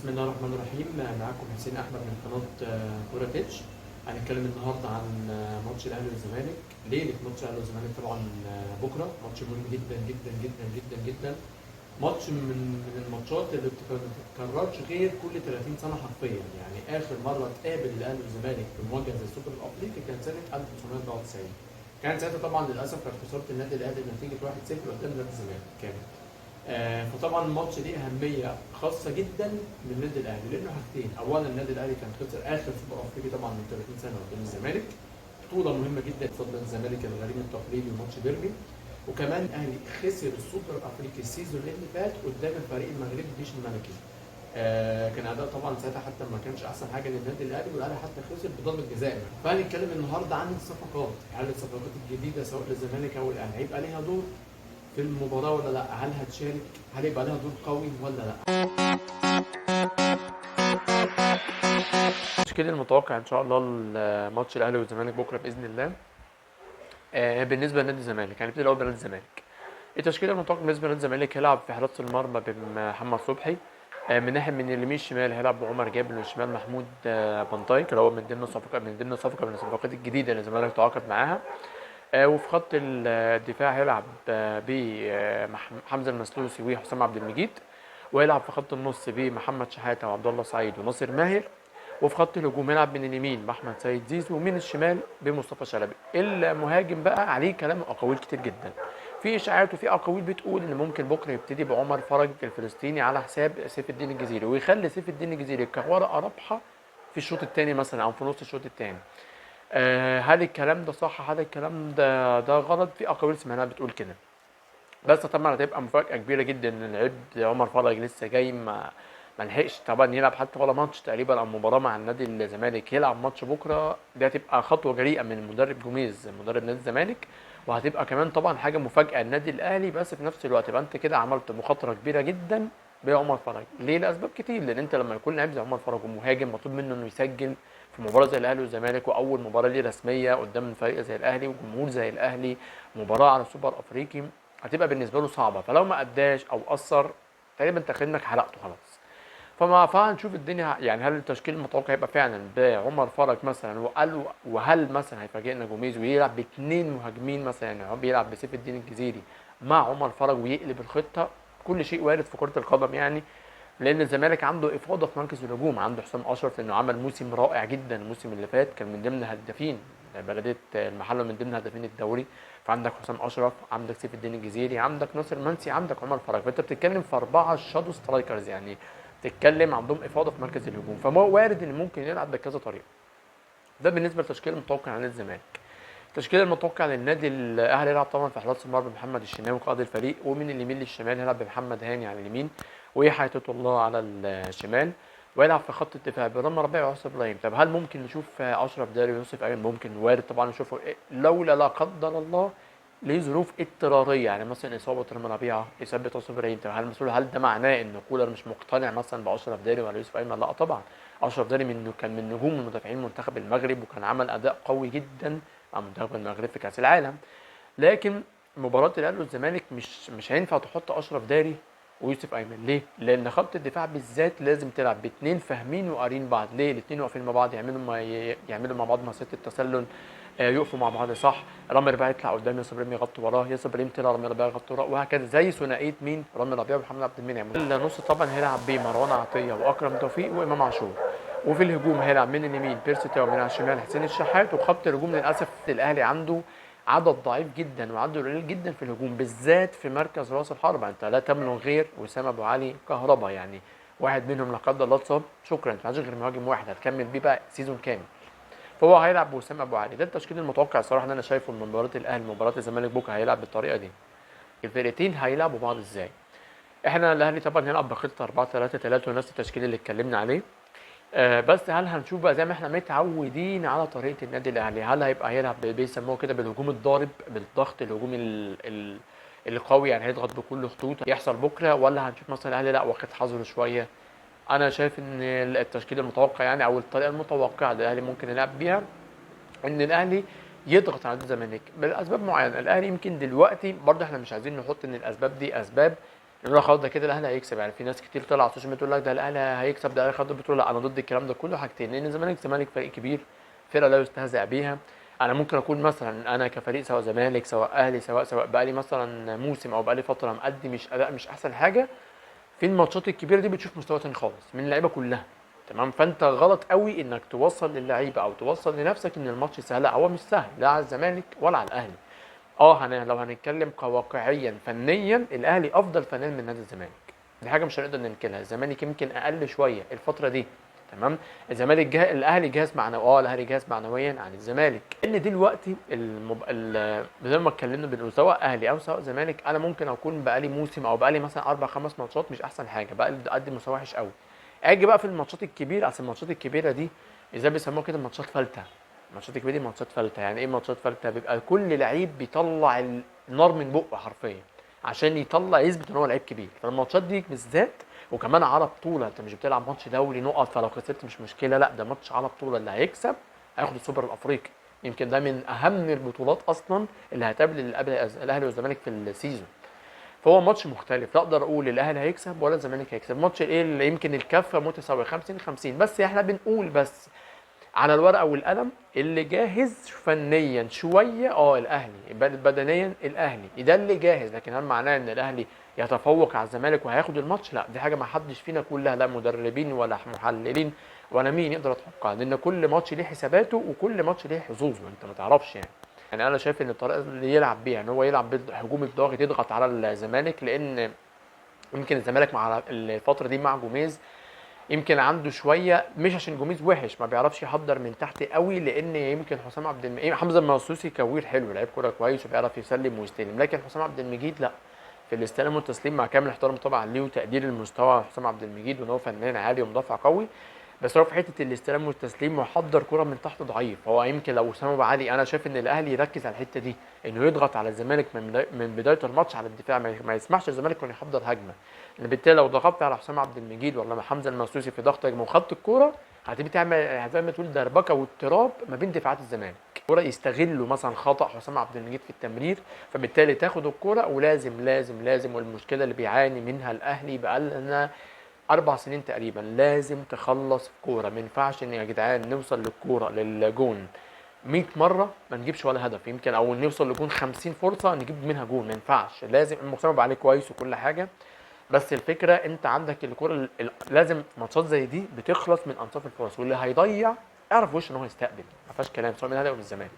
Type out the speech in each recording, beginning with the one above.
بسم الله الرحمن الرحيم. معاكم حسين احمد من قناة كورة تيتش. هنتكلم النهارده عن ماتش الاهلي والزمالك، ليلة ماتش الاهلي والزمالك طبعا بكره ماتش مهم جدا جدا جدا جدا جدا، ماتش من الماتشات اللي ما بتتكررش غير كل 30 سنة حرفيا. يعني اخر مرة اتقابل الاهلي والزمالك في مواجهة زي السوبر الافريقي كان سنة 1994، كان ساعتها طبعا للاسف كانت خسارة النادي الاهلي بنتيجة 1-0 قدام نادي الزمالك كانت. فطبعا الماتش ليه اهمية خاصة جدا للنادي الاهلي لانه حاجتين: اولا النادي الاهلي كان خسر اخر سوبر افريقي طبعا من 30 سنة قدام الزمالك، بطوله مهمة جدا قصاد نادي الزمالك الغريم التقليدي وماتش ديربي، وكمان الاهلي خسر السوبر الافريقي ال season اللي فات قدام الفريق المغربي الجيش الملكي. كان اداء طبعا ساعتها حتى ما كانش احسن حاجة للنادي الاهلي، والاهلي حتى خسر بضربه جزاء. فهنتكلم النهارده عن الصفقات، هل الصفقات الجديدة سواء للزمالك او الاهلي هيبقى ليها دور في المباراة ولا لا؟ هل هتشارك؟ هل يبقى لها دور قوي ولا لا؟ التشكيل المتوقع ان شاء الله الماتش الاهلي والزمالك بكره باذن الله. بالنسبة لنادي الزمالك هنبتدي الاول بنادي الزمالك. التشكيل المتوقع بالنسبة لنادي الزمالك هيلعب في حراسة المرمى بمحمد صبحي، من ناحية من اليمين الشمال هيلعب بعمر جابر، من الشمال محمود بنطايك اللي هو من ضمن صفقة من الصفقات الجديدة اللي الزمالك تعاقد معاها. وفي خط الدفاع هيلعب بحمزة المسلوسي وحسام عبد المجيد، ويلعب في خط النص بمحمد شحاته وعبد الله سعيد وناصر ماهر، وفي خط الهجوم يلعب من اليمين باحمد سيد زيزو ومن الشمال بمصطفى شلبي. المهاجم بقى عليه كلام واقاويل كتير جدا، في اشاعات وفي اقاويل بتقول ان ممكن بكره يبتدي بعمر فرج الفلسطيني على حساب سيف الدين الجزيري، ويخلي سيف الدين الجزيري كورقه رابحه في الشوط الثاني مثلا او في نص الشوط الثاني. هل الكلام ده صح؟ هل الكلام ده غلط؟ في اقاويل سمعناها بتقول كده، بس طبعا هتبقى مفاجاة كبيرة جدا ان لعيب عمر فرج لسه جاي ما لحقش طبعا يلعب حتى ولا ماتش تقريبا او مباراة مع النادي الزمالك، يلعب ماتش بكره، دي هتبقى خطوة جريئة من المدرب جوميز مدرب نادي الزمالك، وهتبقى كمان طبعا حاجة مفاجاة للنادي الاهلي. بس في نفس الوقت يبقى انت كده عملت مخاطره كبيرة جدا بعمر فرج. ليه؟ لاسباب كتير. لان انت لما يكون لعيب زي عمر فرج ومهاجم مطلوب منه انه يسجل في مباراة زي الاهلي والزمالك، واول مباراة ليه رسمية قدام فريق زي الاهلي وجمهور زي الاهلي، مباراة على السوبر افريقي، هتبقى بالنسبة له صعبة. فلو ما اداش او قصر تقريبا انت خدمك حلقته خلاص. فهنشوف الدنيا، يعني هل التشكيل المتوقع هيبقى فعلا بعمر فرج مثلا، وقال وهل مثلا هيفاجئنا جوميز ويلعب باثنين مهاجمين مثلا، يعني هو بيلعب بسيف الدين الجزيري مع عمر فرج ويقلب الخطة. كل شيء وارد في كره القدم يعني، لان الزمالك عنده افاضة في مركز الهجوم، عنده حسام اشرف لانه عمل موسم رائع جدا الموسم اللي فات، كان من ضمن هدافين بلديه المحلة من ضمن هدافين الدوري. فعندك حسام اشرف، عندك سيف الدين الجزيري، عندك ناصر منسي، عندك عمر فرج، فانت بتتكلم في 4 shadow strikers، يعني بتتكلم عندهم افاضة في مركز الهجوم، فما وارد ان ممكن يلعب بكذا طريقه. ده بالنسبة للتشكيل المتوقع عن الزمالك. التشكيل المتوقع للنادي الاهلي يلعب طبعا في حراسة المرمى محمد الشناوي قائد الفريق، ومن اليمين للشمال هيلعب بمحمد هاني على اليمين ويحيى الله على الشمال، ويلعب في خط الدفاع برامي ربيع ويوسف ابراهيم. طب هل ممكن نشوف اشرف داري ويوسف ايمن؟ ممكن، وارد طبعا نشوفه لولا لا قدر الله لظروف اضطراريه، يعني مثلا اصابه رامي ربيعة، اصابه يوسف ابراهيم. طب هل ده معناه ان كولر مش مقتنع مثلا باشرف داري ولا يوسف ايمن؟ لا طبعا، اشرف داري كان من نجوم مدافعين منتخب المغرب، وكان عمل اداء قوي جدا مع منتخب المغرب في كاس العالم. لكن مباراة الاهلي والزمالك مش هينفع تحط اشرف داري ويوسف ايمن. ليه؟ لان خط الدفاع بالذات لازم تلعب باثنين فاهمين وقارين بعض. ليه؟ الاثنين واقفين مع بعض، يعملوا مع بعض مسيره التسلل، يقفوا مع بعض صح. رامي ربيعة يطلع قدام ياسر ابراهيم يغطي وراه، ياسر ابراهيم طلع رامي ربيعة يغطي وراه، وهكذا زي ثنائية مين؟ رامي ربيعة ومحمد عبد المنعم. النص طبعا هيلعب بيه مروان عطية واكرم توفيق وامام عاشور، وفي الهجوم هيلعب من اليمين بيرسي تاو، من على الشمال حسين الشحات. وخط الهجوم للاسف الاهلي عنده عدد ضعيف جدا وعدد قليل جدا في الهجوم، بالذات في مركز راس الحربة. انت لا تملك غير وسام ابو علي كهربا، يعني واحد منهم لا قدر الله اتصاب شكرا، انت ما عندكش غير مهاجم واحد هتكمل بيه بقى season كامل، فهو هيلعب بوسام ابو علي. ده التشكيل المتوقع الصراحة اللي انا شايفه من مباراة الاهلي مباراة الزمالك بكره هيلعب بالطريقة دي. الفرقتين هيلعبوا بعض ازاي؟ احنا الاهلي طبعا هيلعب بخطه 4-3-3 ونفس التشكيل اللي اتكلمنا عليه. بس هل هنشوف بقى زي ما احنا متعودين على طريقه النادي الاهلي؟ هل هيبقى هيلعب بيسموه كده بالهجوم الضارب، بالضغط الهجومي القوي، يعني هيضغط بكل خطوط يحصل بكره، ولا هنشوف مثلا الاهلي لا واخد حذره شوية؟ انا شايف ان التشكيل المتوقع يعني او الطريقة المتوقعة اللي الاهلي ممكن يلعب بيها ان الاهلي يضغط على الزمالك بالاسباب معينة. الاهلي يمكن دلوقتي برضه احنا مش عايزين نحط ان الاسباب دي اسباب نقول خلاص ده كده الاهلي هيكسب. يعني في ناس كتير طلع على ال social media تقول لك ده الاهلي هيكسب، ده الاهلي خد البطوله. لا، انا ضد الكلام ده كله. حاجتين، لان الزمالك فريق كبير، فرقه لا يستهزأ بيها. انا ممكن اكون مثلا انا كفريق سواء زمالك سواء اهلي سواء بقالي مثلا موسم او بقالي فترة مأدي مش اداء مش احسن حاجة، في الماتشات الكبيرة دي بتشوف مستوى تاني خالص من اللعيبة كلها، تمام. فانت غلط قوي انك توصل للعيبة او توصل لنفسك ان الماتش سهل. لا، هو مش سهل، لا على الزمالك ولا على الاهلي. لو هنتكلم كواقعيا فنيا، الاهلي افضل فنان من نادي الزمالك، دي حاجة مش هنقدر ننكرها. الزمالك يمكن اقل شوية الفترة دي، تمام. الاهلي جاهز معنويا، الاهلي جاهز معنويا عن الزمالك. ان دلوقتي زي ما اتكلمنا بنقول سواء اهلي او سواء زمالك، انا ممكن اكون بقالي موسم او بقالي مثلا 4-5 ماتشات مش احسن حاجة، بقالي قد مستوى وحش قوي. اجي بقى في الماتشات الكبيرة، اصل الماتشات الكبيرة دي زي بيسموها كده ماتشات فلتة. الماتشات الكبيرة دي ماتشات فلتة. يعني ايه ماتشات فلتة؟ بيبقى كل لعيب بيطلع النار من بقه حرفيا عشان يطلع يثبت ان هو لعيب كبير. فالماتشات دي بالذات، وكمان على بطوله، انت مش بتلعب ماتش دوري نقط فلو خسرت مش مشكلة، لا ده ماتش على بطوله، اللي هيكسب هياخد السوبر الافريقي. يمكن ده من اهم البطولات اصلا اللي هتقابل الاهلي والزمالك في ال season. فهو ماتش مختلف، لا اقدر اقول الاهلي هيكسب ولا الزمالك هيكسب. ماتش ايه اللي يمكن الكفة متساوية 50-50، بس احنا بنقول بس على الورقة والقلم اللي جاهز فنيا شوية الاهلي، بدنيا الاهلي ده اللي جاهز. لكن هل معناه ان الاهلي يتفوق على الزمالك وهياخد الماتش؟ لا، دي حاجة ما حدش فينا كلها، لا مدربين ولا محللين ولا مين يقدر يتوقع، لان كل ماتش ليه حساباته وكل ماتش ليه حظوظه، انت ما تعرفش. يعني انا شايف ان الطريقة اللي يلعب بيها ان هو يلعب بالهجوم الضاغط، يضغط على الزمالك، لان يمكن الزمالك مع الفترة دي مع جوميز يمكن عنده شوية، مش عشان جوميز وحش، ما بيعرفش يحضر من تحت قوي، لان يمكن حسام عبد المجيد، حمزة المسلوسي كوير حلو، لعيب كورة كويس وبيعرف يسلم ويستلم، لكن حسام عبد المجيد لا، في الاستلام والتسليم مع كامل احترامي طبعا ليه وتقدير المستوى حسام عبد المجيد وان هو فنان عالي ومدافع قوي، بس هو في حتة الاستلام والتسليم وحضر كرة من تحت ضعيف. هو يمكن لو اسامة ابو علي، انا شايف ان الاهلي يركز على الحتة دي، انه يضغط على الزمالك من بداية الماتش على الدفاع، ما يسمحش الزمالك انه يحضر هجمة، لان بالتالي لو ضغطت على حسام عبد المجيد ولا حمزة المسلوسي في ضغط هجمة وخدت الكورة، هتبقى تعمل زي ما تقول دربكه واضطراب ما بين دفاعات الزمالك. الكورة يستغلوا مثلا خطا حسام عبد المجيد في التمرير، فبالتالي تاخد الكورة. ولازم لازم لازم، والمشكلة اللي بيعاني منها الاهلي بقى لنا 4 سنين تقريبا، لازم تخلص الكورة. ما ينفعش ان يا جدعان نوصل للكورة للجون 100 مرة ما نجيبش ولا هدف، يمكن او نوصل لجون 50 فرصة نجيب منها جون، ما ينفعش. لازم المجتمع عليه كويس وكل حاجة، بس الفكرة انت عندك الكورة لازم ماتشات زي دي بتخلص من انصاف الفرص، واللي هيضيع اعرف وش ان هو يستقبل، ما فيهاش كلام سواء من الاهلي او من الزمالك.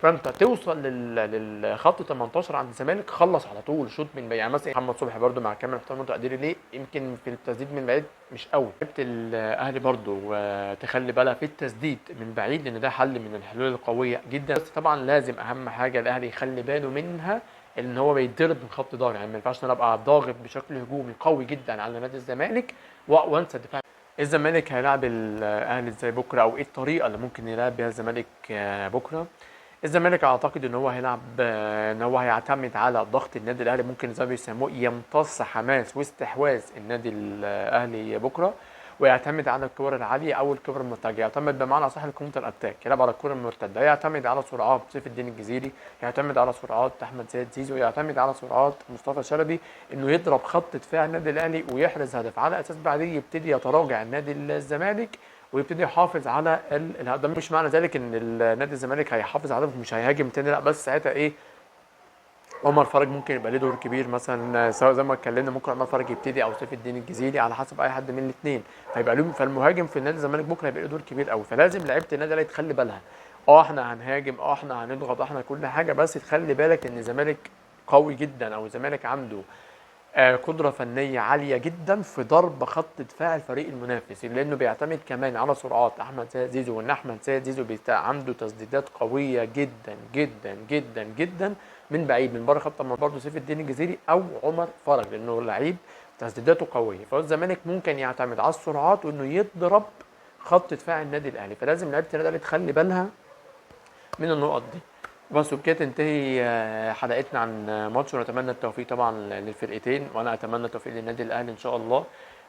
فانت توصل للخط 18 عند الزمالك، خلص على طول شوط من بعيد. يعني مثلا محمد صبحي برده مع كامل احترامي وتقديري ليه، يمكن في التسديد من بعيد مش قوي. لعيبة الاهلي برده تخلي بالها في التسديد من بعيد، لان ده حل من الحلول القوية جدا. بس طبعا لازم اهم حاجة الاهلي يخلي باله منها ان هو بيتضرب من خط ظهر، يعني ما ينفعش ان انا ابقى ضاغط بشكل هجومي قوي جدا على نادي الزمالك وانسى الدفاع. الزمالك هيلاعب الاهلي ازاي بكره، او ايه الطريقة اللي ممكن يلعب بيها الزمالك بكره؟ الزمالك اعتقد ان هو هيلعب، ان هو هيعتمد على ضغط النادي الاهلي، ممكن زي ما بيسموه يمتص حماس واستحواذ النادي الاهلي بكره، ويعتمد على الكور العالية او الكور المرتدة، يعتمد بمعنى صح ال counter attack، يلعب على الكره المرتدة، يعتمد على سرعات سيف الدين الجزيري، يعتمد على سرعات احمد سيد زيزو، يعتمد على سرعات مصطفى شلبي، انه يضرب خط دفاع النادي الاهلي ويحرز هدف، على اساس بعدين يبتدي يتراجع النادي الزمالك ويبتدي يحافظ على ده مش معنى ذلك ان النادي الزمالك هيحافظ على هدف مش هيهاجم تاني، لا، بس ساعتها ايه، عمر فرج ممكن يبقى ليه دور كبير مثلا، سواء زي ما اتكلمنا ممكن عمر فرج يبتدي او سيف الدين الجزيري على حسب اي حد من الاثنين، فيبقى لهم. فالمهاجم في النادي الزمالك بكره هيبقى له دور كبير قوي، فلازم لعيبة النادي الاهلي تخلي بالها، احنا هنهاجم، احنا هنضغط، احنا كل حاجة، بس تخلي بالك ان الزمالك قوي جدا، او الزمالك عنده قدرة فنية عالية جدا في ضرب خط دفاع الفريق المنافس، لأنه بيعتمد كمان على سرعات أحمد سيد زيزو، وإن أحمد سيد زيزو عنده تسديدات قوية جدا جدا جدا جدا من بعيد من بره خط، برضه سيف الدين الجزيري أو عمر فرج، لأنه لعيب تسديداته قوية. فالزمالك ممكن يعتمد على السرعات وإنه يضرب خط دفاع النادي الأهلي، فلازم لعيبة النادي الأهلي تخلي بالها من النقط دي. بس وبكده تنتهي حلقتنا عن ماتش، ونتمنى التوفيق طبعا للفرقتين، وانا اتمنى التوفيق للنادي الاهلي ان شاء الله،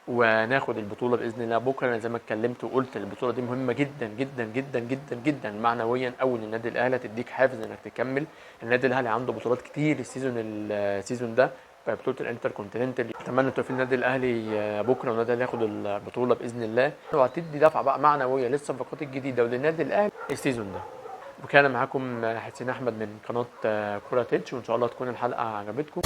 وناخد البطولة باذن الله بكره. انا زي ما اتكلمت وقلت البطولة دي مهمة جدا جدا جدا جدا جدا معنويا قوي للنادي الاهلي، هتديك حافز انك تكمل. النادي الاهلي عنده بطولات كتير ال season ده، في بطوله الانتركونتيننتال. اتمنى التوفيق للنادي الاهلي بكره، والنادي الاهلي ياخد البطولة باذن الله، وهتدي دفعه بقى معنوية للصفقات الجديدة وللنادي الاهلي ال season ده. وكان معاكم حسين احمد من قناة كره تيتش، وان شاء الله تكون الحلقة عجبتكم.